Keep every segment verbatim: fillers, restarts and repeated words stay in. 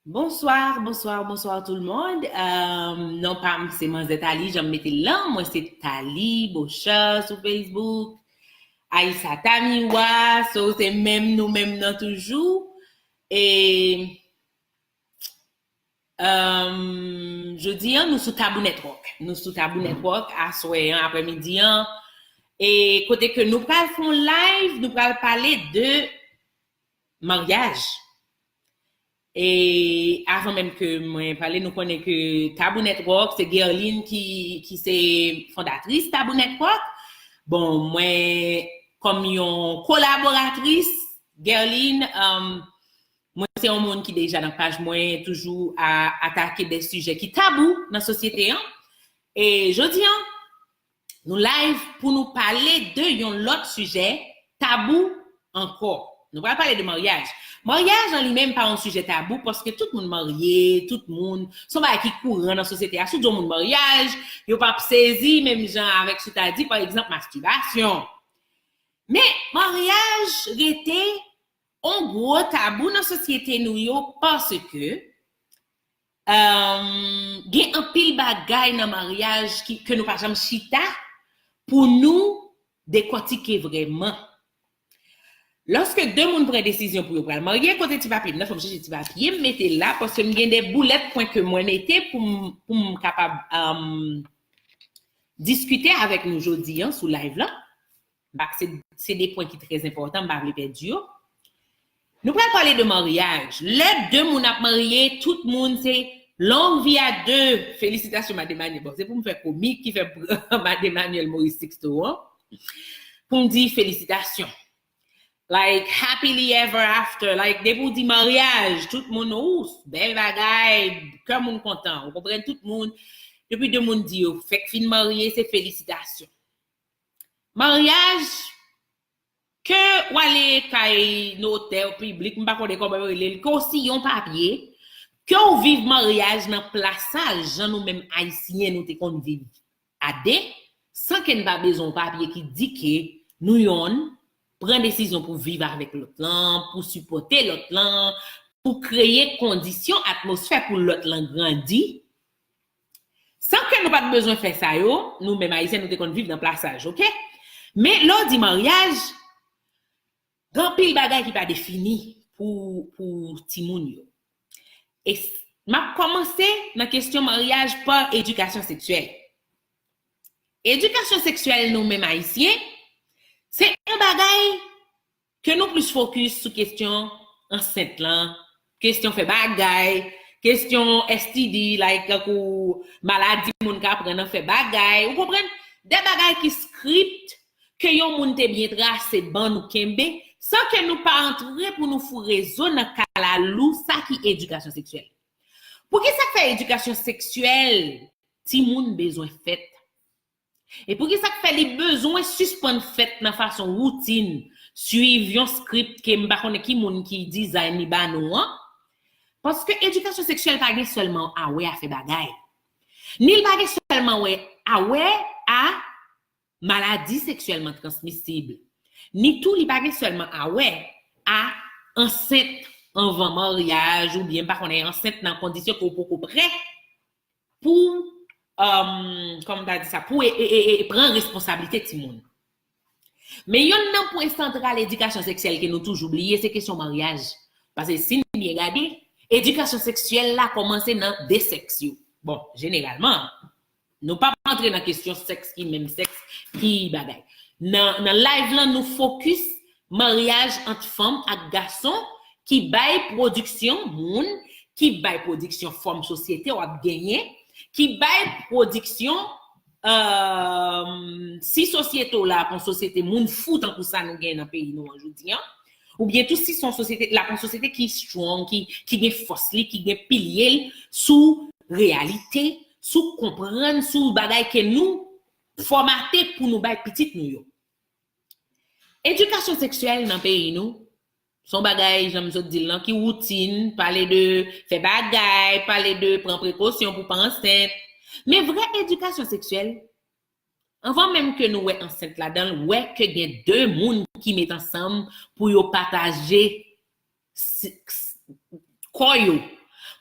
Bonsoir, bonsoir, bonsoir tout le monde. Euh, non pa m se Manzè Tali, jan m mete l lan, mwen se Tali Bocha sou Facebook. Aïssa Tamiwa, so se menm nou menm nan toujou. E euh, jodi an, nou sou Tabou Network. Nou sou Tabou Network, aswè an, aprèmidi an. E kote ke nou pral fè yon live, nou pral pale de maryaj. E avan menm ke mwen pale, nou konnen ke Tabou Network, se Guerline ki, ki se fondatris Tabou Network. Bon, mwen, kòm yon kolaboratris, Guerline, um, mwen se yon moun ki deja nan paj mwen, toujou a atake de sijè ki tabou nan sosyete an. E jodi an, nou live pou nou pale de yon lòt sijè tabou ankò. Nou pral pale de maryaj. Maryaj an li menm pa yon sijè tabou paske tout moun marye, tout moun, se yon bagay ki kouran nan sosyete a. Si w di yon moun maryaj, yo p ap sezi menm jan avèk si w ta di, pa egzanp, mastibasyon. Men, maryaj rete yon gwo tabou nan sosyete nou yo paske um, gen anpil bagay nan maryaj ki, ke nou pa janm chita pou nou dekòtike vrèman. Lòske de moun pran desizyon pou yo pral marye, kote ti papye m nan, fò m chèche ti papye m mete la, paske m gen de boulèt pwen ke mwen mete pou m, pou m kapab um, diskite avèk nou jodi an sou live la. Se, se de pwen ki trè enpòtan, m pa vle pèdi yo. Nou pral pale de maryaj. Lè de moun ap marye, tout moun se longue vie à deux. Felisitasyon, Madan Emmanuel. Bon, se pou m fè komik ki fè Madan Emmanuel Maurice Sixto an. Pou m di felisitasyon. Like, happily ever after. Like, depi w di maryaj, tout moun, ou, bèl bagay, kè moun kontan. Ou konprann tout moun. Depi de moun di yo fèk fin marye, se felisitasyon. Maryaj, ke w ale kay notè piblik, m pa konnen kòman yo rele l, ke w siyen yon papye, ke w viv maryaj nan plasaj, jan nou menm Ayisyen nou te konn viv a de, san ke n pa bezwen yon papye ki di ke nou yonn pran desizyon pou viv avèk lòt lan, pou sipòte lòt lan, pou kreye kondisyon, atmosfè pou lòt lan grandi, san ke nou pa t bezwen fè sa yo, nou menm Ayisyen, nou te konn viv nan plasaj, oke? Men lè w di maryaj, gen anpil bagay ki pa defini pou, pou timoun yo. E m ap kòmanse nan kesyon maryaj pa edikasyon seksyèl. Edikasyon seksyèl nou menm Ayisyen, se yon bagay ke nou plis fokis sou kesyon ansent lan, kesyon fè bagay, kesyon S T D, like, tankou maladi moun ka pran nan fè bagay, ou konprann? De bagay ki script ke yon moun te byen trase, ban nou kenbe, san ke nou pa antre pou nou foure zo nan kalalou sa ki edikasyon seksyèl. Poukisa k fè edikasyon seksyèl timoun bezwen fèt? E poukisa k fè li bezwen sispann fèt nan fason woutin, swiv yon script ke m pa konnen ki moun ki design li ba nou an? Paske edikasyon seksyèl pa gen sèlman a wè a fè bagay. Ni l pa gen sèlman wè a wè a maladi seksyèlman transmisib. Ni tou li pa gen sèlman a wè a ansent anvan maryaj oubyen m pa konnen ansent nan kondisyon ke w poko prè pou, um, kòman m ta di sa, pou e, e, e, e pran responsablite timoun. Men yonn nan pwen santral edikasyon seksyèl ke nou toujou bliye, se kesyon maryaj. Paske si n byen gade, edikasyon seksyèl la kòmanse nan de sèks yo. Bon, jeneralman, nou p ap antre nan kesyon sèks ki menm sèks ki bagay. Nan, nan live lan, nou fokis maryaj ant fanm ak gason ki bay pwodiksyon moun, ki bay pwodiksyon fòm sosyete w ap genyen, ki bay pwodiksyon, euh, si sosyete w la ap yon sosyete moun fou tankou sa nou gen nan peyi nou an jodi an, oubyen tou si se yon sosyete, l ap yon sosyete ki strong, ki, ki gen fòs li, ki gen pilye l sou reyalite, sou konprann, sou bagay ke nou fòmate pou nou bay pitit nou yo. Edikasyon seksyèl nan peyi nou, se yon bagay, jan m sot di l lan, ki woutin, pale de fè bagay, pale de pran prekosyon pou pa ansent. Men vrè edikasyon seksyèl, anvan menm ke nou wè ansent ladan l, wè ke gen de moun ki met ansanm pou yo pataje s-, s-, kò yo,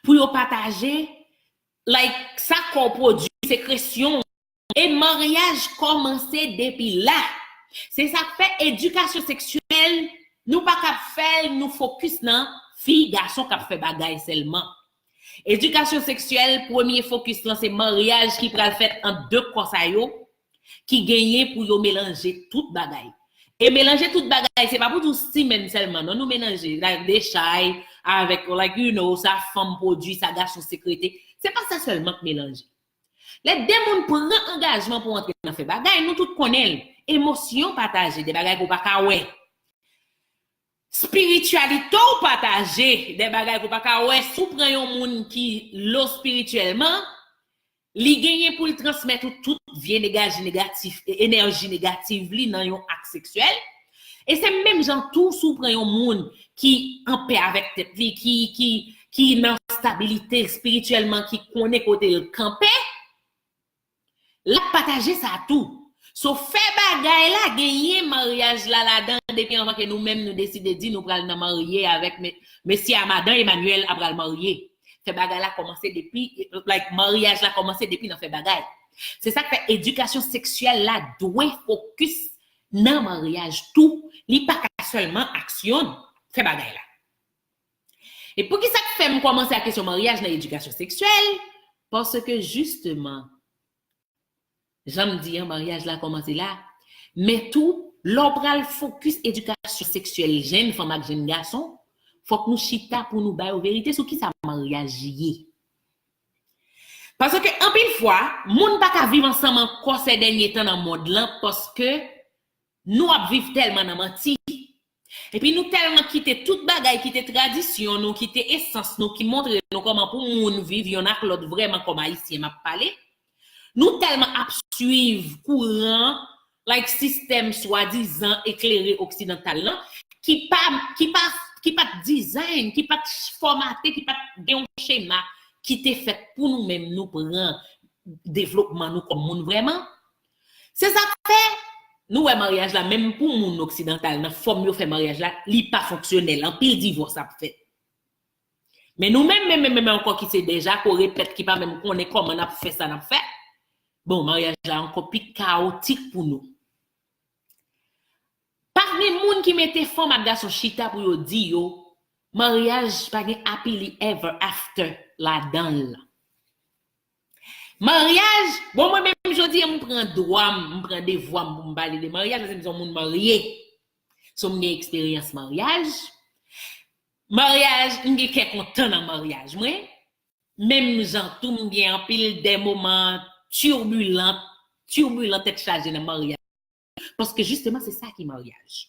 pou yo pataje, like, sa kò w pwodui, sekresyon. E maryaj kòmanse depi la. Se sa k fè edikasyon seksyèl, nou pa ka fè l, nou fokis nan fi, gason k ap fè bagay sèlman. Edikasyon seksyèl, premye fokis lan se maryaj ki pral fèt ant de kò sa yo, ki genyen pou yo melanje tout bagay. E melanje tout bagay, se pa pou di w simen sèlman, non, nou melanje, like, dechay avèk, like, you know, sa fanm pwodui, sa gason sekrete. Se pa sa sèlman k melanje. Lè de moun pran angajman pou antre nan fè bagay, nou tout konnen l. Emosyon pataje, de bagay ke w pa ka wè. Espirityalite w pataje, de bagay ke w pa ka wè. Si w pran yon moun ki lo espirityèlman, li genyen pou l transmèt ou tout vye negaji negatif, e, enèji negatif li nan yon ak seksyèl. E se menm jan tou si w pran yon moun ki anpè avèk tèt li, ki, ki, ki nan stabilite espirityèlman, ki konnen kote l kanpe, l ap pataje sa tou. So, fè bagay la, genyen maryaj la ladan depi anvan ke nou menm nou deside di nou pral nan marye avèk me-, mesye a madan Emmanuel a pral marye. Fè bagay la kòmanse depi, like, maryaj la kòmanse depi nan fè bagay. Se sa k fè edikasyon seksyèl la dwe fokis nan maryaj tou. Li pa ka sèlman aksyon fè bagay la. E poukisa k fè m kòmanse ak kesyon maryaj nan edikasyon seksyèl? Paske jisteman, jan m di an, maryaj la kòmanse la. Men tou, lè w pral fokis edikasyon seksyèl jenn fanm ak jenn gason, fòk nou chita pou nou ba yo verite sou kisa maryaj ye. Paske anpil fwa, moun pa ka viv ansanm ankò sè dènye tan nan mond lan, paske nou ap viv tèlman nan manti. Epi nou tèlman kite tout bagay, kite tradisyon nou, kite esans nou, ki montre nou kòman pou moun viv yonn ak lòt vrèman kòm Ayisyen m ap pale. Nou tèlman ap swiv kouran, like, sistèm swadizan eklere oksidantal lan, ki pa, ki pa, ki pa t design, ki pa t fòmate, ki pa t gen yon chema ki te fèt pou nou menm nou pran devlopman nou kòm moun vrèman. Se sa k fè, nou wè maryaj la, menm pou moun oksidantal, nan fòm yo fè maryaj la, li pa fonksyonèl. Anpil divòs ap fèt. Men nou menm, menm, menm, menm ankò ki se dèjako repèt, ki pa menm konnen kòman n ap fè sa n ap fè, bon, maryaj la ankò pi kawotik pou nou. Pa gen moun ki mete fanm ak gason chita pou yo di yo, maryaj pa gen happily ever after ladan l. Maryaj, bon, mwen menm jodi a, m pran dwa m, m pran devwa m pou m pale de maryaj, paske m se yon moun marye. So, m gen eksperyans maryaj. Maryaj, m gen kè kontan nan maryaj mwen. Menm jan tou, m gen anpil de moman tibilan, tibilan, tèt chaje nan maryaj. Paske jisteman, se sa ki maryaj.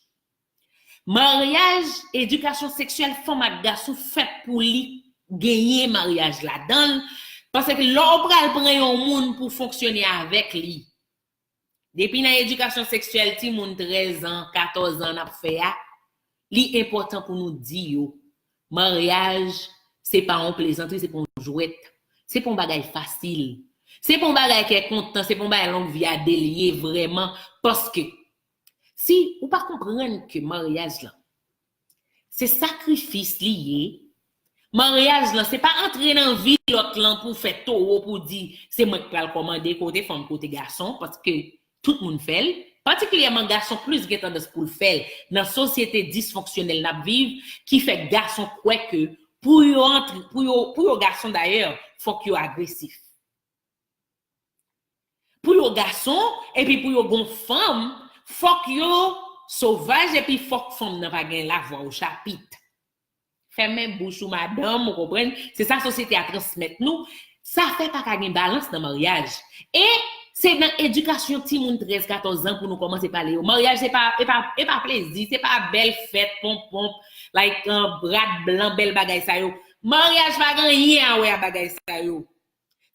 Maryaj, edikasyon seksyèl fanm ak gason fèt pou li genyen maryaj ladan l. Paske lè w pral pran yon moun pou fonksyone avèk li, depi nan edikasyon seksyèl timoun trèz an, katòz an n ap fè a, li enpòtan pou nou di yo, maryaj, se pa yon plezantri, se pa yon jwèt, se pa yon bagay fasil, se pa yon bagay kè kontan, se pa yon bagay long vi a de l ye vrèman, paske si ou pa konprann ke maryaj lan, se sakrifis li ye, maryaj lan, se pa antre nan vi lòt lan pou fè towo, pou di, se mwen k pral kòmande kote fanm, kote gason, paske tout moun fè l, patikilyèman gason plis gen tandans pou l fè l nan sosyete disfonksyonèl n ap viv, ki fè gason kwè ke pou yo antre, pou yo, pou yo gason dayè, fòk yo agresif. Pou yo gason, epi pou yo gon fanm, fòk yo sovaj, epi fòk fanm nan pa gen lavwa o chapit. Fèmen bouch ou, madanm, ou konprann? Se sa sosyete a transmèt nou. Sa fè pa ka gen balans nan maryaj. E se nan edikasyon timoun trèz, katòz an pou nou kòmanse pale yo. Maryaj se pa, e pa, e pa plezi, se pa bèl fèt, ponp, ponp, like, uh, rad blan, bèl bagay sa yo. Maryaj pa gen anyen a wè a bagay sa yo.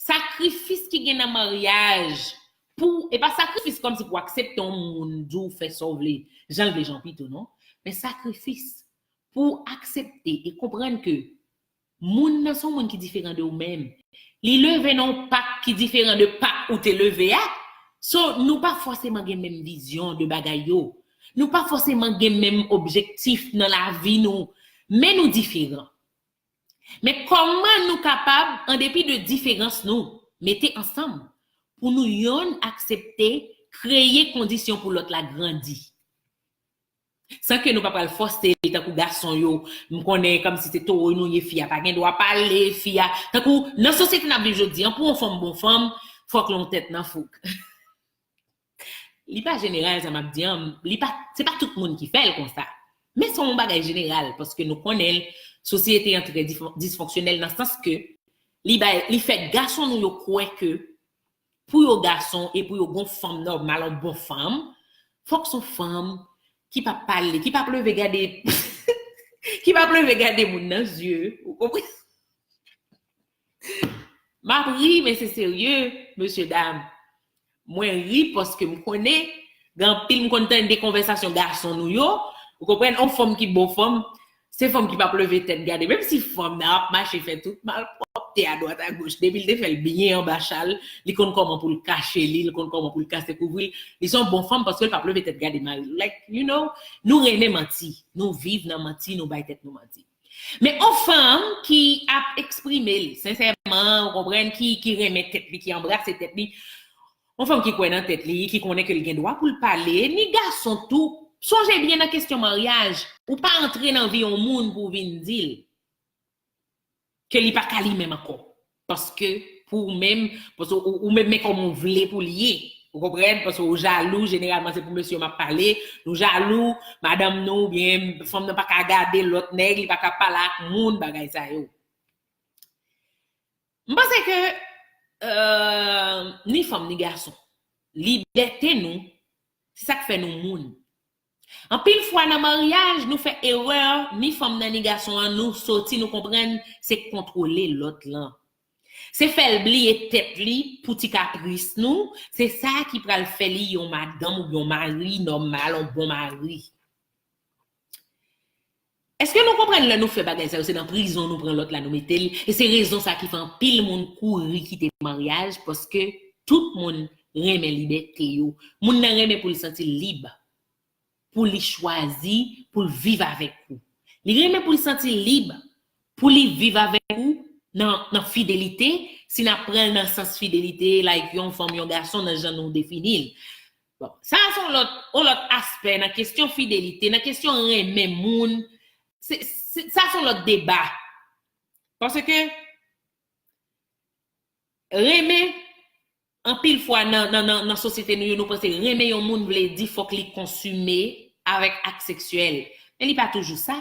Sakrifis ki gen nan maryaj, pou, e pa sakrifis kòmsi pou aksepte yon moun di w fè sa w vle, jan l vle, jan pito, non. Men sakrifis pou aksepte e konprann ke moun nan se yon moun ki diferan de ou menm. Li leve nan yon pak ki diferan de pak ou te leve a. So, nou pa fòseman gen menm vizyon de bagay yo. Nou pa fòseman gen menm objektif nan lavi nou. Men nou diferan. Men kòman nou kapab, an depi de diferans nou, mete ansanm pou nou yonn aksepte kreye kondisyon pou lòt la grandi? San ke nou pa pral fòse li tankou gason yo, m konnen kòmsi se towo nou ye, fi a pa gen dwa pale, fi a, tankou nan sosyete n ap viv jodi an, pou yon fanm bon fanm, fòk l yon tèt nan fouk. Li pa jeneral sa m ap di an, li pa, se pa tout moun ki fè l konsa. Men se yon bagay jeneral, paske nou konnen l, sosyete an trè disfon-, disfonksyonèl nan sans ke li bay, li fè gason nou yo kwè ke pou yo gason e pou yo gon fanm nòmal, yon bon fanm, fòk se yon fanm ki p ap pale, ki p ap leve gade, ki p ap leve gade moun nan zye, ou konprann? M ap ri, men se serye, mesye dam. Mwen ri paske m konnen, gen anpil m konn tande konvèsasyon gason nou yo, ou konprann, yon fanm ki bon fanm, se fanm ki p ap leve tèt gade. Menm si fanm nan ap mache fè tout malpwòpte adwat agoch, depi l te fè l byen anba chal, li konn kòman pou l kache li, li konn kòman pou l kase kouvri l. Li se yon bon fanm paske l p ap leve tèt gade mari l. Like, you know, nou renmen manti. Nou viv nan manti, nou bay tèt nou manti. Men yon fanm ki ap eksprime l sensèman, ou konprann, ki, ki renmen tèt li, ki anbrase tèt li, yon fanm ki kwè nan tèt li, ki konnen ke l gen dwa pou l pale, ni gason tou. Sonje byen nan kesyon maryaj, ou pa antre nan vi yon moun pou w vin di l ke li pa ka li menm ankò. Paske pou ou menm, paske ou, ou menm men kòman w vle pou l ye. Ou konprann? Paske ou jalou, jeneralman se pou mesye yo m ap pale. Nou jalou, madanm nou, oubyen fanm nan pa ka gade lòt nèg, li pa ka pale ak moun, bagay sa yo. M panse ke, euh, ni fanm ni gason, libète nou, se sa k fè nou moun. Anpil fwa nan maryaj, nou fè erè, ni fanm nan ni gason an, nou soti, nou konprann, se kontwole lòt lan. Se fè l bliye tèt li pou ti kapris nou, se sa ki pral fè li yon madanm ou yon mari nòmal, yon bon mari. Èske nou konprann lè nou fè bagay sa yo, se nan prizon nou pran lòt la, nou mete l, e se rezon sa ki fè anpil moun kouri kite maryaj, paske tout moun renmen libète yo. Moun nan renmen pou l santi l lib, pou li chwazi, pou l viv avèk ou. Li renmen pou l santi l lib, pou li viv avèk ou nan, nan fidelite, si n ap pran l nan sans fidelite, like yon fanm, yon gason, nan jan nou defini l. Bon, sa se yon lòt, yon lòt aspè nan kesyon fidelite, nan kesyon renmen moun. Se, se, sa se yon lòt deba. Paske renmen, anpil fwa nan, nan, nan, nan sosyete nou yo, nou panse renmen yon moun vle di fòk li konsime avèk ak seksyèl. Men li pa toujou sa.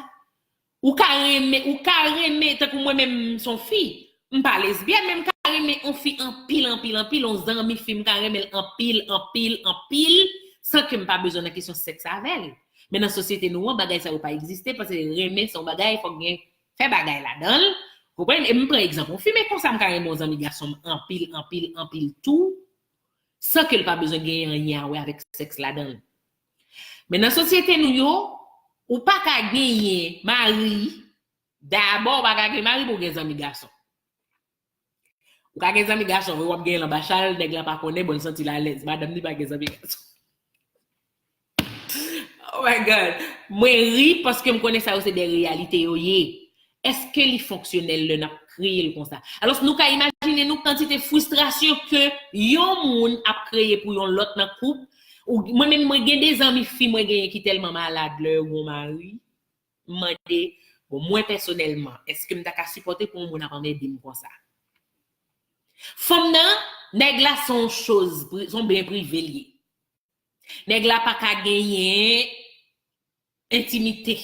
Ou ka renmen, ou ka renmen, tankou mwen menm, m se yon fi, m pa lesbyèn, men m ka renmen yon fi anpil, anpil, anpil, yon zanmi fi, m ka renmen l anpil, anpil, anpil, san ke m pa bezwen nan kesyon sèks avè l. Men nan sosyete nou an, bagay sa yo pa egziste, paske renmen se yon bagay, fòk gen fè bagay ladan l. Konprann? E m pran egzanp yon fi, men konsa m ka renmen yon zanmi gason m anpil, anpil, anpil tou, san ke l pa bezwen genyen anyen a wè avèk sèks ladan l. Men nan sosyete nou yo, ou pa ka genyen mari, dabò ou pa ka gen mari pou w gen zanmi gason. Ou ka gen zanmi gason, wi, w ap genyen l anba chal, nèg la pa konnen, bon, l santi l alèz. Madanm li pa gen zanmi gason. Oh my God. Mwen ri paske m konnen sa yo se de reyalite yo ye. Èske li fonksyonèl lè n ap kreye l konsa? Alò, nou ka imajine nou kantite fristrasyon ke yon moun ap kreye pou yon lòt nan koup. Ou, mwen menm, mwen gen de zanmi fi mwen genyen ki tèlman malad lè yo gon mari. M mande, bon, mwen pèsonèlman, èske m ta ka sipòte pou yon moun ap anmède m konsa? Fanm nan, nèg la se yon choz, pri-, se yon byen prive l ye. Nèg la pa ka genyen entimite.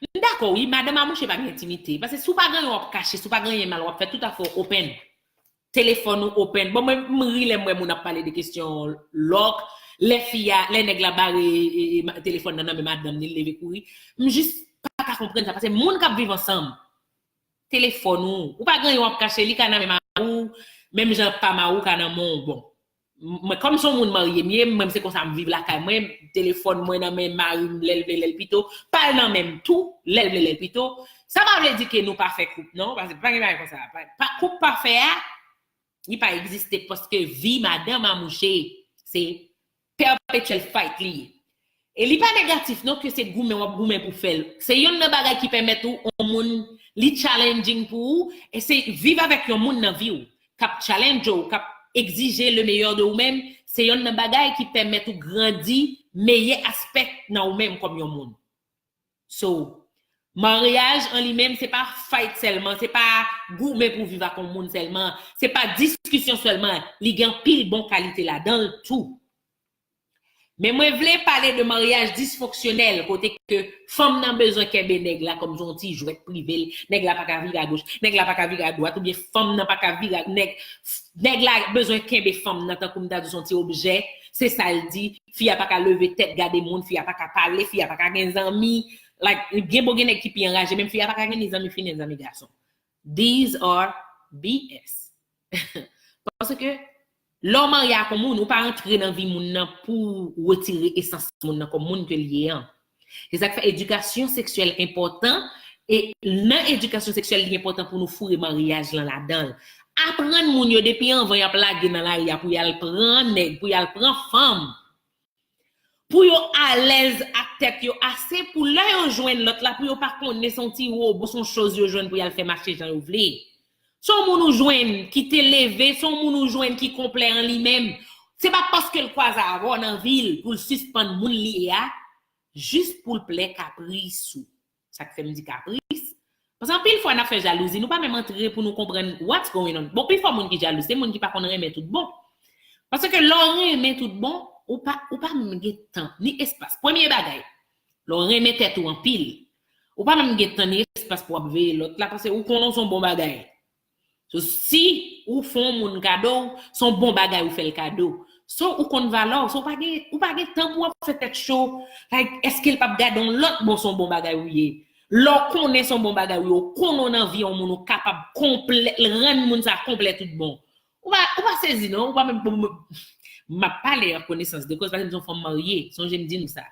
M dakò, wi, madanm a mouche pa gen entimite. Paske si w pa gen anyen w ap kache, si w pa gen anyen mal w ap fè, tout afè w open. Telefòn ou open. Bon, mwen, m ri lè m wè moun ap pale de kesyon lòk. Lè fi a, lè nèg la bare, e, e, ma-, telefòn nan nan men madanm ni, l leve kouri. M jis pa ka konprann sa. Paske moun k ap viv ansanm, telefòn ou, ou pa gen anyen w ap kache, li ka nan men mari w, menm jan pa mari w ka nan men w. Bon, m-, mwen, kòm se yon moun marye m ye, mwen, se konsa m viv lakay mwen, telefòn mwen nan men mari m, lè l vle, lè l pito, pa l nan men m tou, lè l vle, lè l pito. Sa pa vle di ke nou pa fè koup, non, paske pa gen bagay konsa. Pa, pa, koup pafè a, li pa egziste, paske vi madanm a mouche, se perpetual fight li ye. E li pa negatif non ke se goumen w ap goumen pou fè l. Se yonn nan bagay ki pèmèt ou yon moun li challenging pou ou, e se viv avèk yon moun nan vi w k ap challenge w, k ap egzije le meilleur de ou menm, se yonn nan bagay ki pèmèt ou grandi meyè aspè nan ou menm kòm yon moun. So, maryaj an li menm, se pa fight sèlman, se pa goumen pou viv ak yon moun sèlman, se pa diskisyon sèlman, li gen anpil bon kalite ladan l tou. Men mwen vle pale de maryaj disfonksyonèl, kote ke fanm nan bezwen kenbe nèg la kòm se yon ti jwèt prive l, nèg la pa ka vire agoch, nèg la pa ka vire adwat, oubyen fanm nan pa ka vire, nèg, nèg la bezwen kenbe fanm nan tankou m ta di se yon ti objè, se sa l di, fi a pa ka leve tèt gade moun, fi a pa ka pale, fi a pa ka gen zanmi, like, gen bon gen nèg ki pi anraje, menm fi a pa ka gen ni zanmi fi ni zanmi gason. These are B S. Paske lè w marye ak yon moun, ou pa antre nan vi moun nan pou w retire esans moun nan kòm moun ke l ye an. Se sa k fè edikasyon seksyèl enpòtan, e nan edikasyon seksyèl, li enpòtan pou nou foure maryaj lan ladan l. Aprann moun yo depi anvan y ap lage nan lari a pou y al pran nèg, pou y al pran fanm. Pou yo alèz ak tèt yo ase pou lè yo jwenn lòt la, pou yo pa konnen se yon ti wobo, se yon choz yo jwenn pou y al fè mache jan yo vle. Se yon moun ou jwenn ki te leve, se yon moun ou jwenn ki konplè an li menm. Se pa paske l kwaze avè w nan vi l pou l sispann moun li ye a, jis pou l plè kapris ou. Sa k fè m di kapris. Paske anpil fwa n ap fè jalouzi, nou pa menm antre pou nou konprann what's going on. Bon, pifò moun ki jalouz, se moun ki pa konn renmen tout bon. Paske lè w renmen tout bon, ou pa, ou pa menm gen tan, ni espas. Premye bagay, lè w renmen tèt ou anpil, ou pa menm gen tan ni espas pou w ap veye lòt la, paske ou konnen w se yon bon bagay. So, si ou fè yon moun kado, se yon bon bagay ou fè l kado. So, ou konn valè w, so, ou pa gen, ou pa gen tan pou w ap fè tèt cho. Like, èske l p ap gade yon lòt bò se yon bon bagay ou ye? Lè w konnen se yon bon bagay ou ye, ou konnen w nan vi yon moun, ou kapab konplè, rann moun sa konplè tout bon. Ou pa, ou pa sezi non, ou pa menm, m ap pale an konesans de koz, paske m se yon fanm marye, sonje m di nou sa.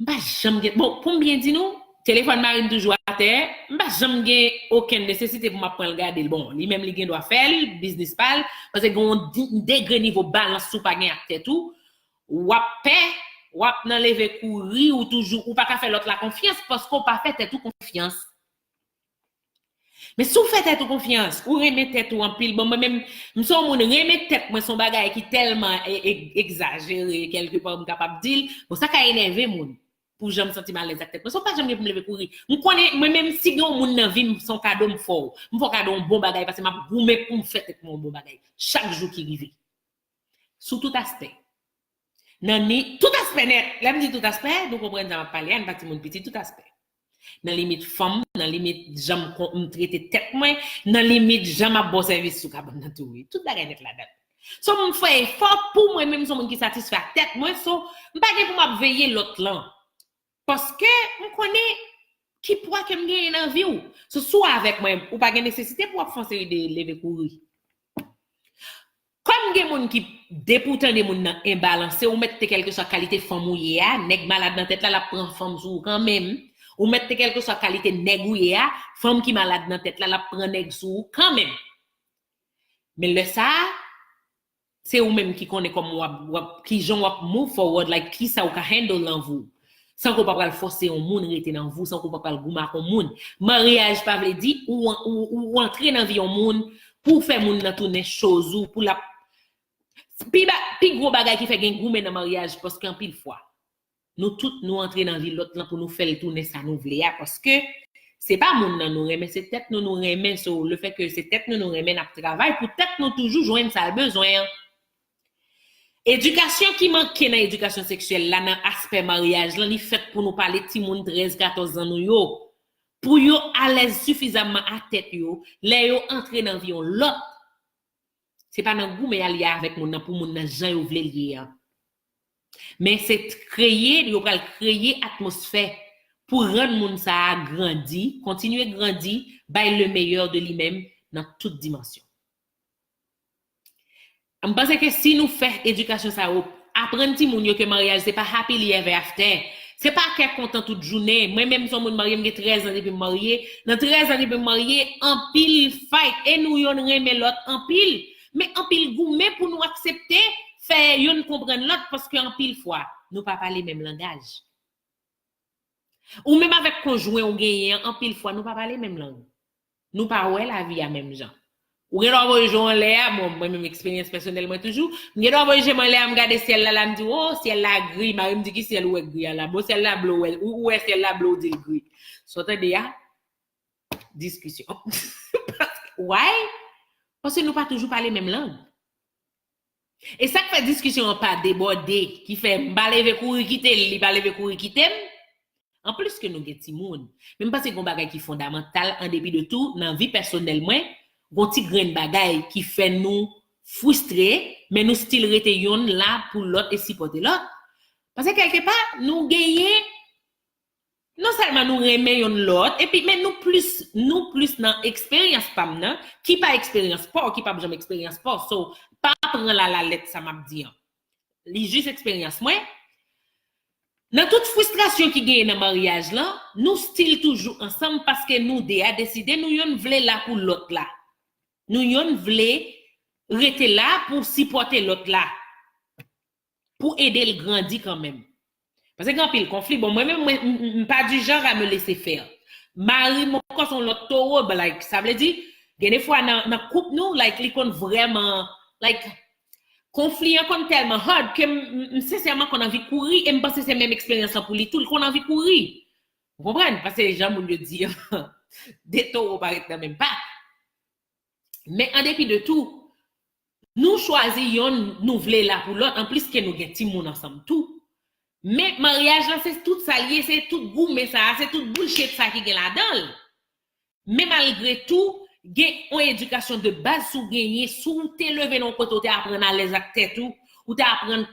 M pa janm gen, bon, pou m byen di nou, telefòn mari m toujou atè, m pa janm gen okenn nesesite pou m ap pran l gade l. Bon, li menm li gen dwa fè l, biznis pa l, paske gen yon di- degre nivo balans ou pa gen ak tèt ou, w ap pè, w ap nan leve kouri, ou toujou, ou pa ka fè lòt la konfyans, paske w pa fè tèt ou konfyans. Men si w fè tèt ou konfyans, ou renmen tèt ou anpil, bon, mwen menm, m se yon moun renmen tèt mwen, se yon bagay ki tèlman e- e- egzajere, kèlkepa m kapab di l, bon, sa ka enève moun, pou jan m santi m alèz ak tèt mwen. So, m pa janm gen pou m leve kouri. M konnen, mwen menm, si gen yon moun nan vi m, se yon kado m fè w. M fè w kado yon bon bagay, paske m ap goumen pou m fè tèt mwen yon bon bagay. Chak jou ki rive. Sou tout aspè. Nan ni tout aspè nèt. Lè m di tout aspè, nou konprann sa m ap pale a, n pa timoun piti, tout aspè. Nan limit fanm, nan limit jan m kon- m trete tèt mwen, nan limit jan m ap ba w sèvis sou kabann nan tou, wi. Tout bagay nèt ladan l. So, m fè efò pou mwen menm, se yon moun ki satisfè ak tèt mwen, so, m pa gen pou m ap veye lòt lan. Paske m konnen ki pwa ke m genyen nan vi w. So, si w avèk mwen, ou pa gen nesesite pou w ap fè yon seri de leve kouri. Kòm gen moun ki, depi w tande moun nan enbalanse, ou mèt te kèlkeswa kalite fanm ou ye a, nèg malad nan tèt la, l ap pran fanm sou ou kanmenm. Ou mèt te kèlkeswa kalite nèg ou ye a, fanm ki malad nan tèt la, l ap pran nèg sou ou kanmenm. Men lè sa a, se ou menm ki konnen kòman w ap, w ap, kijan w ap move forward, like, kisa ou ka handle nan vi w. San ke w pa pral fòse yon moun rete nan vi w, san ke w pa pral goumen ak yon moun. Maryaj pa vle di ou, ou, ou antre nan vi yon moun pou w fè moun nan tounen choz ou, pou l ap, pi ba, pi gwo bagay ki fè gen goumen nan maryaj, paske anpil fwa, nou tout, nou antre nan vi lòt lan pou nou fè l tounen sa nou vle a, paske se pa moun nan nou renmen, se tèt nou nou renmen. So, le fait que se tèt nou nou renmen, n ap travay pou tèt nou toujou jwenn sa l bezwen an. Edikasyon ki manke nan edikasyon seksyèl la, nan aspè maryaj lan, li fèt pou nou pale timoun trèz, katòz zan nou yo, pou yo alèz sifizamman ak tèt yo, lè yo antre nan vi yon lòt, se pa nan goumen y al ye avèk moun nan pou moun nan jan yo vle l ye an. Men se t- kreye, yo pral kreye atmosfè pou rann moun sa a grandi, kontinye grandi, bay le meilleur de li menm nan tout dimansyon. M panse ke si nou fè edikasyon sa yo, aprann timoun yo ke maryaj se pa happily ever after. Se pa kè kontan tout jounen. Mwen menm se yon moun marye, m gen trèz an depi m marye. Nan trèz an depi m marye, anpil fight. E nou youn renmen lòt anpil. Men anpil goumen pou nou aksepte fè youn konprann lòt, paske anpil fwa, nou pa pale menm langaj. Ou menm avèk konjwen ou genyen an, anpil fwa, nou pa pale menm lang. Nou pa wè lavi a menm jan. Ou gen dwa voye je w anlè a, bon, mwen menm eksperyans pèsonèl mwen toujou, m gen dwa voye je m anlè a, m gade syèl la, la, m di, "Oh, syèl la gri," mari m di, "Ki syèl ou wè gri a la?" "Bon, syèl la ble, ou wè, ou, ou wè syèl la ble, ou di l gri." Sa w tande a, diskisyon. Why? Paske nou pa toujou pale menm lang. E sa k fè diskisyon an pa debòde, ki fè m pa leve kouri kite l, li pa leve kouri kite m. Anplis ke nou gen timoun. Men m panse gen yon bagay ki fondamantal, an depi de tou, nan vi pèsonèl mwen, gen yon ti grenn bagay ki fè nou fristre, men nou still rete yonn la pou lòt e sipòte lòt. Paske kèlkepa, nou genyen non sèlman nou renmen yonn lòt, epi men nou plis, nou plis nan eksperyans pa m nan, ki pa eksperyans pa w, ki p ap janm eksperyans pa w. So, pa pran l alalet sa m ap di an. Li jis eksperyans mwen. Nan tout fristrasyon ki genyen nan maryaj lan, nou still toujou ansanm paske nou de a deside nou yonn vle la pou lòt la. Nou yonn vle rete la pou sipòte lòt la. Pou ede l grandi kanmenm. Paske gen anpil konfli. Bon, mwen menm, mwen, m, m, m pa du genre à me laisser faire. Mari m ankò se yon lòt towo, but, like, sa vle di, gen de fwa nan, nan koup nou, like, li konn vrèman, like, konfli an konn tèlman hard ke m, m, m sensèman konn anvi kouri, e m panse se menm eksperyans lan pou li tou, li konn anvi kouri. Ou konprann? Paske jan moun yo di, de towo pa ret nan menm pak. Men an depi de tou, nou chwazi yonn nou vle la pou lòt, anplis ke nou gen timoun ansanm tou. Men maryaj lan se tout sa l ye, se tout goumen sa a, se tout bullshit sa ki gen ladan l. Men malgre tou, gen yon edikasyon de baz si w genyen, si w te leve nan yon kote w te aprann alèz ak tèt ou, ou te aprann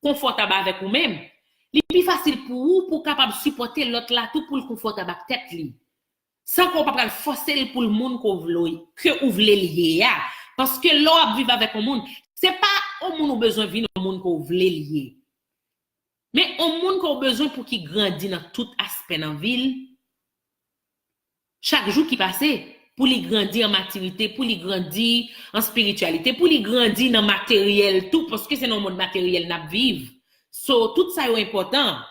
konfòtab avèk ou menm, li pi fasil pou ou pou w kapab sipòte lòt la tou pou l konfòtab ak tèt li. San ke w pa pral fòse l pou l moun ke w vle, ke ou vle l ye a. Paske lè w ap viv avèk yon moun, se pa yon moun ou bezwen vin yon moun ke w vle l ye. Men yon moun ke w bezwen pou ki grandi nan tout aspè nan vi l. Chak jou ki pase, pou li grandi an matirite, pou li grandi an espirityalite, pou li grandi nan materyèl tou, paske se nan yon mond materyèl n ap viv. So, tout sa yo enpòtan.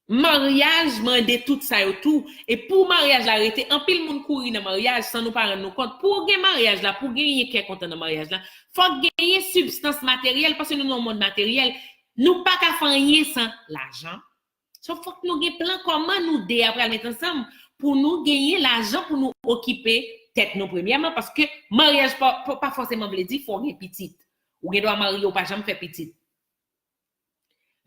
Maryaj mande tout sa yo tou. E pou maryaj la rete, anpil moun kouri nan maryaj san nou pa rann nou kont. Pou w gen maryaj la, pou w genyen kè kontan nan maryaj la, fòk genyen sibstans materyèl, paske nou nan yon mond materyèl. Nou pa ka fè anyen san lajan. So, fòk nou gen plan kòman nou de a pral met ansanm pou nou genyen lajan pou nou okipe tèt nou premyèman, paske maryaj pa, pa, pa fòseman vle di fò w gen pitit. Ou gen dwa marye, ou pa janm fè pitit.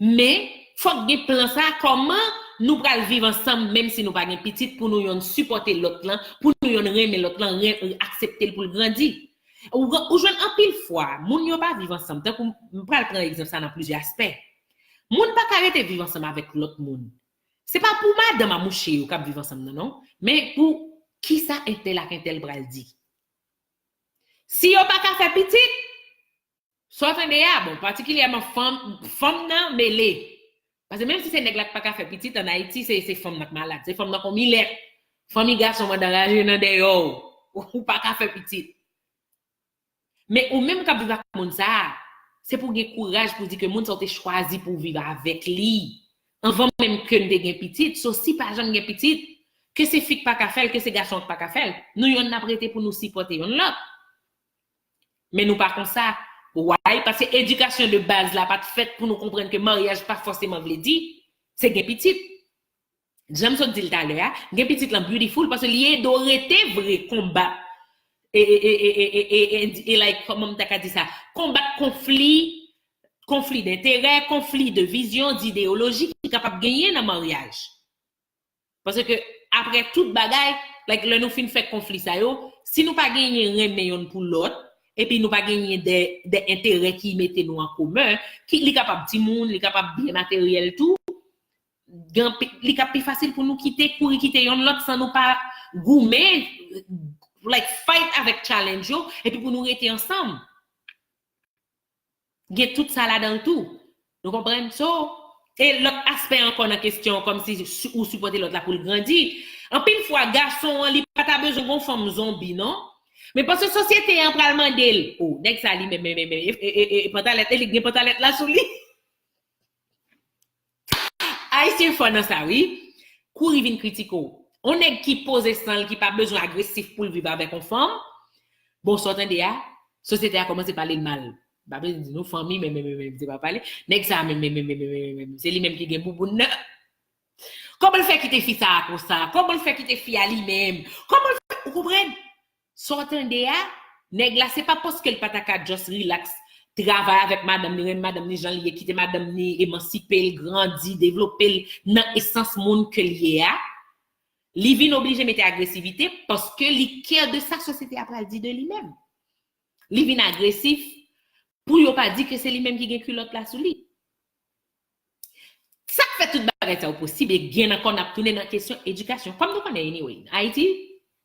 Men, fòk gen plan sa, kòman nou pral viv ansanm, menm si nou pa gen pitit, pou nou yonn sipòte lòt lan, pou nou yonn renmen lòt lan, ren-, aksepte l pou l grandi. Ou, ou jwenn anpil fwa, moun yo pa viv ansanm. Tankou, m pral pran egzanp sa nan plizyè aspè. Moun pa ka rete viv ansanm avèk lòt moun. Se pa pou madanm a mouche yo k ap viv ansanm nan, non. Men pou kisa entèl ak entèl pral di. Si yo pa ka fè pitit, sa w tande a, bon, patikilyèman fanm, fanm nan mele. Paske menm si se nèg la k pa ka fè pitit, ann Ayiti, se, se fanm nan k malad. Se fanm nan k on milèt. Fanmi gason manda raje nan dèyè w. Ou pa ka fè pitit. Men ou menm k ap viv ak moun sa a, se pou w gen kouraj pou w di ke moun sa w te chwazi pou w viv avèk li, anvan menm ke n te gen pitit. So, si pa janm gen pitit, ke se fi k pa ka fè l, ke se gason an k pa ka fè l, nou yonn n ap rete pou nou sipòte yonn lòt. Men nou pa konsa. Why? Paske edikasyon de baz la pa t fèt pou nou konprann ke maryaj pa fòseman vle di se gen pitit. Jan m sot di l talè a, gen pitit lan beautiful paske li ede w rete vre konbat. E, e, e, e, e, e, e, e, e, like, kòman m ta ka di sa? Konbat konfli, konfli denterè, konfli de vizyon, dideyoloji ki kapab genyen nan maryaj. Paske apre tout bagay, like, lè nou fin fè konfli sa yo, si nou pa genyen renmen yonn pou lòt, epi nou pa genyen de, de enterè ki mete nou an komen, ki, li kapab timoun, li kapab byen materyèl tou, gen pi, li ka pi fasil pou nou kite, kouri kite yonn lòt san nou pa goumen, like, fight avèk challenge yo, epi pou nou rete ansanm. Gen tout sa ladan l tou. Nou konprann? So, e lòt aspè ankò nan kesyon an, kòmsi si ou sipòte lòt la pou l grandi. Anpil fwa, gason an, li pa ta bezwen gon fanm zonbi, non. Men paske sosyete an pral mande l, o, nèg sa li menm, menm, menm, e, e, e, e pantalèt, e li gen pantalèt la sou li. Ayisyen fò nan sa, wi. Kouri vin kritike w. On nèg ki poze san l, ki pa bezwen agresif pou l viv avèk on fanm, bon, sa w tande a, sosyete a kòmanse pale l mal. M pa bezwen di nou fanmi, men, men, men, men, se pa pale. Nèg sa, men, men, men, men, men, men, men, se li menm ki gen bouboun nan. Kòman l fè kite fi sa a konsa? Kòman l fè kite fi a li menm? Kòman l fè, ou konprann? Sa w tande a, nèg la, se pa paske l pa ta ka just relax, travay avèk madanm ni, renmen madanm ni jan li ye, kite madanm ni emansipe l, grandi, devlope l nan esans moun ke l ye a, li vin oblije mete agresivite paske li care de sa sosyete a pral di de li menm. Li vin agresif pou yo pa di ke se li menm ki gen kilòt la sou li. Sa k fè tout bagay sa yo posib, e gen ankò n ap tounen nan kesyon edikasyon. Kòm nou konnen, anyway, Ayiti,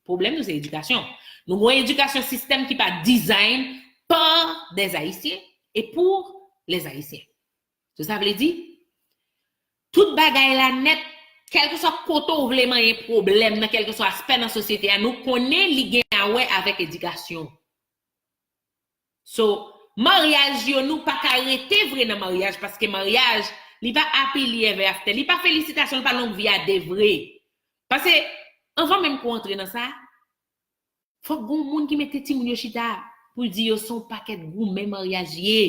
pwoblèm nou se edikasyon. Nou gen yon edikasyon sistèm ki pa design par des Haïtiens et pour les Haïtiens. So, sa vle di, tout bagay la nèt, kèlkeswa kote w vle manyen pwoblèm nan kèlkeswa aspè nan sosyete a, nou konnen li gen a wè avèk edikasyon. So, maryaj yo, nou pa ka rete vre nan maryaj, paske maryaj, li pa happily ever after, li pa felisitasyon, li pa long vi a de vre. Paske, anvan menm ke w antre nan sa, fòk gon moun ki mete timoun yo chita pou l di yo se yon pakèt goumen maryaj ye.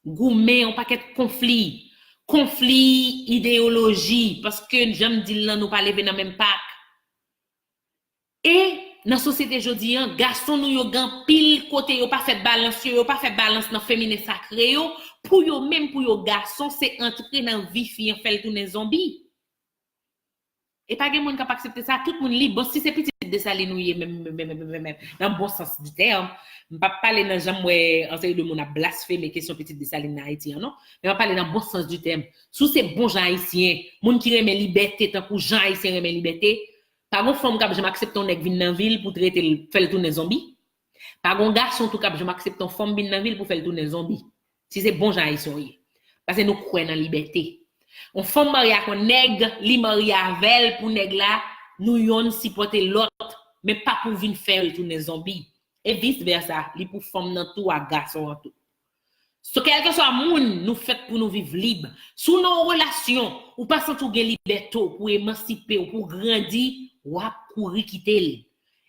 Goumen, yon pakèt konfli. Konfli ideyoloji, paske, jan m di l lan, nou pa leve nan menm pak. E nan sosyete jodi an, gason nou yo gen anpil kote yo pa fè balans yo, yo pa fè balans nan feminen sakre yo, pou yo menm, pou yo gason, se antre nan vi fi an, fè l tounen zonbi. E pa gen moun k ap aksepte sa, tout moun lib. Bon, si se pitit Desalin ou ye, menm, menm, menm, menm, menm, nan bon sans di tèm, m p ap pale nan jan m wè an seri de moun ap blasfeme kesyon pitit Desalin nan Ayiti an, non. Men m ap pale nan bon sans di tèm. Si w se bon jan Ayisyen, moun ki renmen libète tankou jan Ayisyen renmen libète, pa gon fanm k ap janm aksepte yon nèg vin nan vil pou trete l, fè l tounen zonbi. Pa gon gason tou k ap janm aksepte yon fanm vin nan vil pou fè l tounen zonbi. Si se bon jan Ayisyen w ye. Paske nou kwè nan libète. Yon fanm marye ak yon nèg, li marye avè l pou nèg la, nou yonn sipòte lòt, men pa pou vin fè l tounen zonbi. E vis vèsa, li pou fanm nan tou ak gason an tou. So, kèlkeswa moun, nou fèt pou nou viv lib. Si w nan yon relasyon, ou pa santi w gen libète w pou emansipe w, pou w grandi, w ap kouri kite l.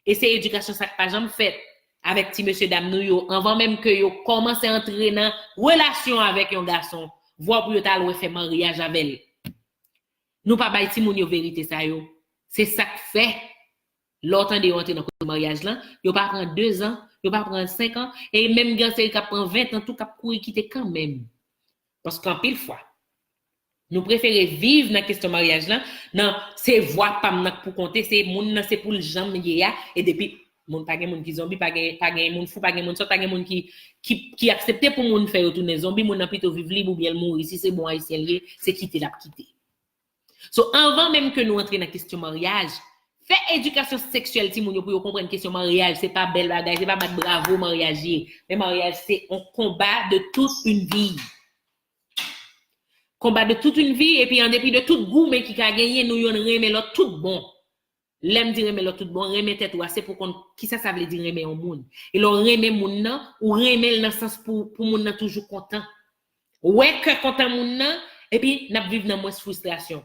E se edikasyon sa k pa janm fèt avèk ti mesye dam nou yo, anvan menm ke yo kòmanse antre nan relasyon avèk yon gason, vwa pou yo t al wè fè maryaj avè l. Nou pa bay timoun yo verite sa yo. Se sa k fè, lè w tande yo antre nan kote maryaj lan, yo pa pran dezan, yo pa pran senk an, e menm gen seri k ap pran ven tan tou k ap kouri kite kanmenm. Paske anpil fwa, nou prefere viv nan kesyon maryaj lan, nan se vwa pa m nan k pou konte, se moun nan se pou l jan m ye a, e depi moun pa gen moun ki zonbi, pa gen, pa gen moun fou, pa gen moun sòt, pa gen moun ki, ki, ki aksepte pou moun fè yo tounen zonbi, moun nan pito viv lib oubyen l mouri, si se bon Ayisyen l ye, se kite l ap kite. So, anvan menm ke nou antre nan kesyon maryaj, fè edikasyon seksyèl timoun yo pou yo konprann kesyon maryaj, se pa bèl bagay, se pa bat bravo maryaj ye. Men maryaj se yon konba de toute une vie. Konba de toute une vie, epi an depi de tout goumen ki ka genyen, nou yonn renmen lòt tout bon. Lè m di renmen lòt tout bon, renmen tèt ou a, se pou konn kisa sa vle di renmen yon moun. E lè w renmen moun nan, ou renmen l nan sans pou, pou moun nan toujou kontan. Wè kè kontan moun nan, epi n ap viv nan mwens fristrasyon.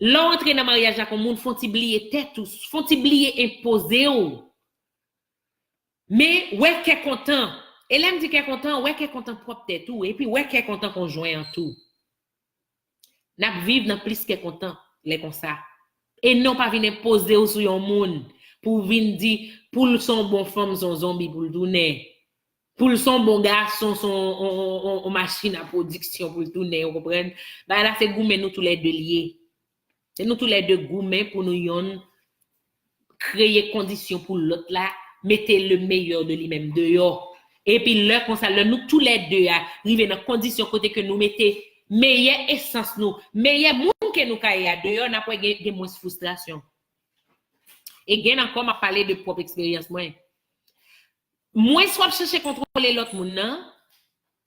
Lè w antre nan maryaj ak yon moun, fò w ti bliye tèt ou, fò w ti bliye enpoze w. Men, wè kè kontan. E lè m di kè kontan, wè kè kontan pwòp tèt ou, epi wè kè kontan konjwen an tou. N ap viv nan plis kè kontan lè konsa. E non pa vin enpoze w sou yon moun pou w vin di, pou l se yon bon fanm, se yon zonbi pou l tounen. Pou l se yon bon gason, se yon, yon, yon, yon, yon machin a pwodiksyon pou l tounen, ou konprann? Bagay la se goumen nou toulède l ye. Se nou toulède goumen pou nou yonn kreye kondisyon pou lòt la mete le meilleur de li menm deyò. Epi lè konsa, lè nou toulède a rive nan kondisyon kote ke nou mete meyè esans nou, meyè moun ke nou ka ye a deyò, n ap wè gen, gen mwens fristrasyon. E gen ankò, m ap pale de pwòp eksperyans mwen. Mwens w ap chèche kontwole lòt moun nan,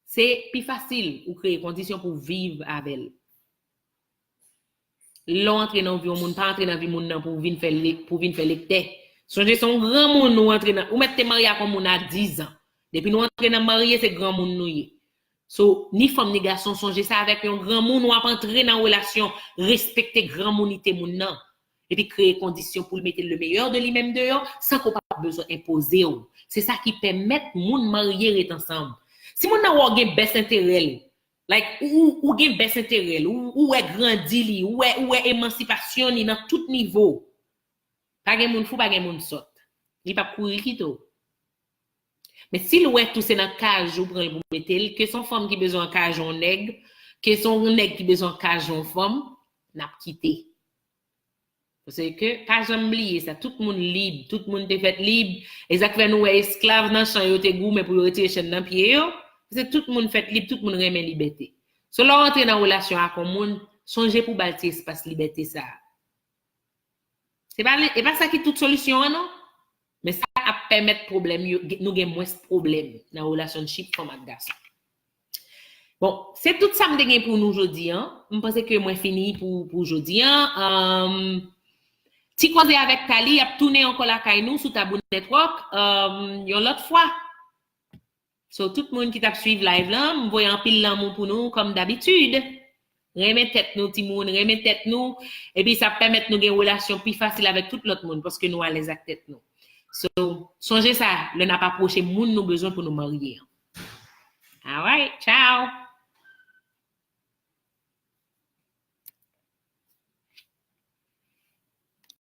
se pi fasil ou kreye kondisyon pou w viv avè l. Lè w antre nan vi yon moun, pa antre nan vi moun nan pou w vin fè le-, pou w vin fè lektè. Sonje se yon granmoun ou antre nan, ou mèt te marye ak yon moun a diz an. Depi nou antre nan marye, se granmoun nou ye. So, ni fanm ni gason, sonje sa, avèk yon granmoun w ap antre nan relasyon, respekte granmounite moun nan. Epi kreye kondisyon pou l mete le meilleur de li menm deyò, san ke w pa bezwen enpoze w. Se sa ki pèmèt moun marye ret ansanm. Si moun nan wè w gen bès enterè l, like, ou, ou, ou gen bès enterè l, ou, ou wè grandi li, ou wè, ou wè emansipasyon li nan tout nivo. Pa gen moun fou, pa gen moun sòt. Li p ap kouri kite w. Men si l wè tou se nan kaj ou pran l pou mete l, ke se yon fanm ki bezwen kaj yon nèg, ke se yon nèg ki bezwen kaj yon fanm, n ap kite. Paske pa janm bliye sa, tout moun lib, tout moun te fèt lib. E sa k fè nou wè esklav nan chan yo te goumen pou yo retire chèn nan pye yo. Paske tout moun fèt lib, tout moun renmen libète. So lè w antre nan relasyon ak yon moun, sonje pou ba l ti espas libète sa a. Se pa, e pa sa ki tout solisyon an, non. Men sa ap pèmèt pwoblèm yo, nou gen mwens pwoblèm nan relationship fanm ak gason. Bon, se tout sa m te gen pou nou jodi an. M panse ke mwen fini pou, pou jodi an. Um, Ti Koze avèk Tali ap tounen ankò lakay nou sou Tabou Network, um, yon lòt fwa. So, tout moun ki t ap swiv live lan, m voye anpil lanmou pou nou, kòm dabitid. Renmen tèt nou, timoun, renmen tèt nou. Epi sa ap pèmèt nou gen relasyon pi fasil avèk tout lòt moun, paske nou alèz ak tèt nou. So, sonje sa, lè n ap apwoche moun nou bezwen pou nou marye an.